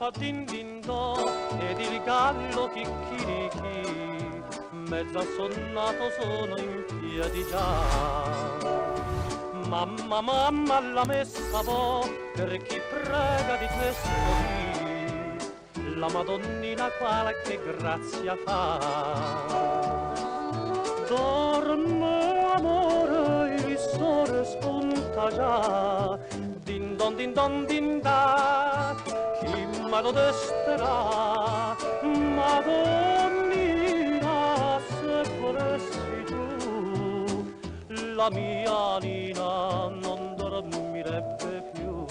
fa din din do ed il gallo chicchirichì, mezzo assonnato sono in piedi già. Mamma, mamma, la messa vo' per chi prega di questo dì, la Madonnina qualche grazia fa. Dorme amore, il sole spunta già, din don din don din da, chi me lo desterà? Madonnina, se volessi tu, la mia Nina non dormirebbe più.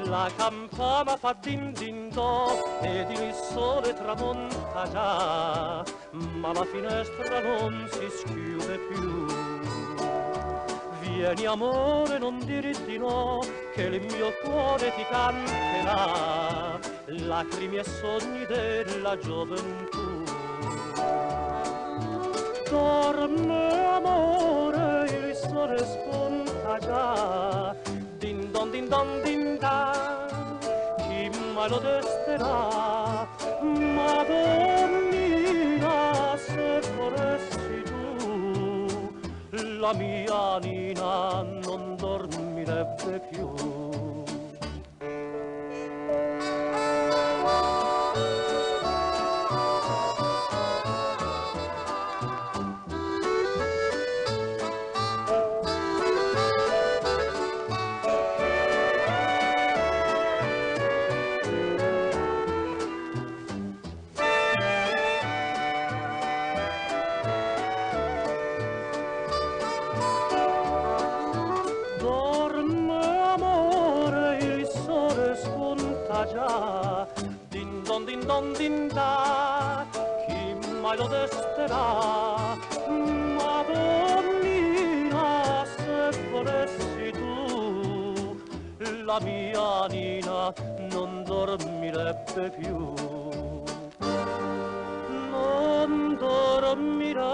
La campana fa din din do ed il sole tramonta già, ma la finestra non si schiude più. Vieni amore, non dir di no, che il mio cuore ti canterà, lacrime e sogni della gioventù. Dorme amore, il sole spunta già, din don din don din da, chi mai lo desterà? Madonnina, se volessi tu, la mia Nina non dormirebbe più. Dorme amore, il sole spunta già, din don din don din da, chi mai lo desterà? Madonnina, se volessi tu, la mia Nina non dormirebbe più. Non dormirebbe